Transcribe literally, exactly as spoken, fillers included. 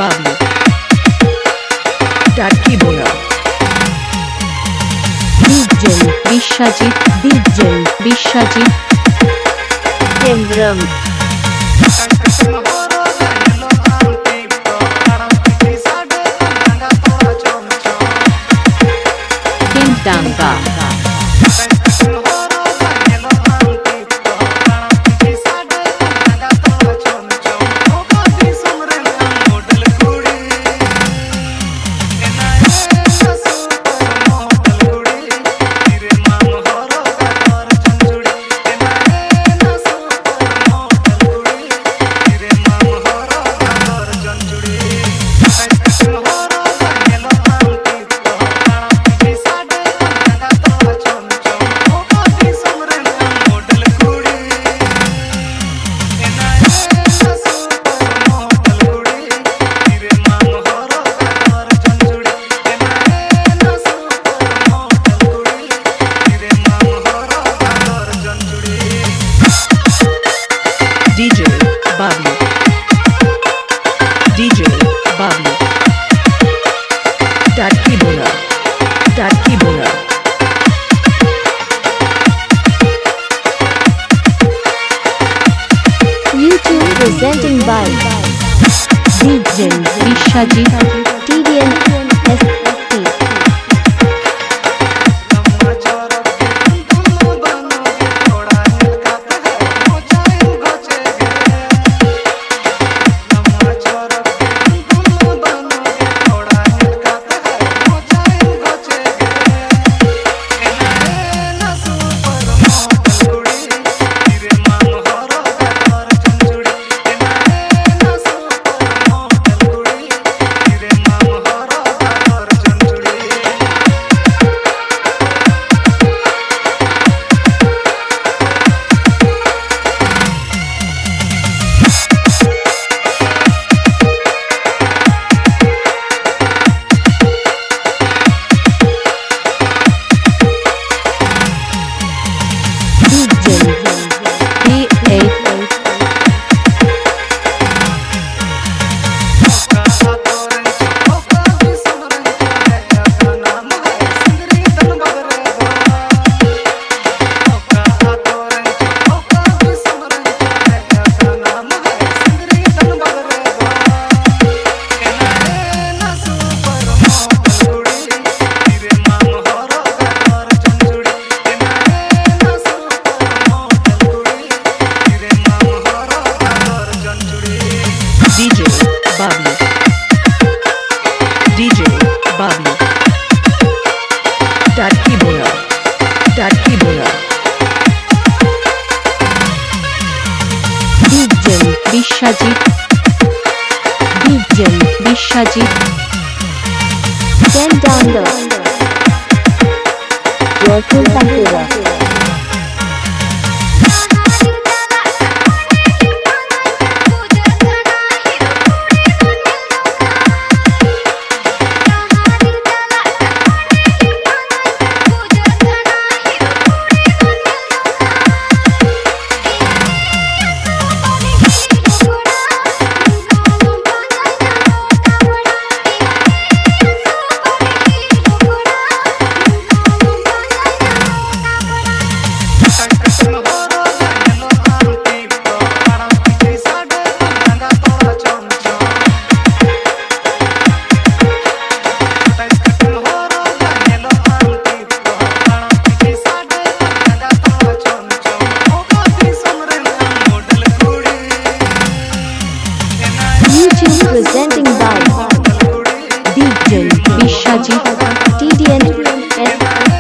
Babu. Darki Bola. D J Biswajit, D J Biswajit. Hembrem. Kendanga. D J Babu. D J Babu. Darki Bola. Darki Bola. YouTube presenting by D J Biswajit, T V N S T. Babu. D J Babu. Dadki Boya. Dadki Boya. D J Bishajit. D J Bishajit. Ken Dando. Joyful Pampura. Music presenting by D J Bishajit, T D N, and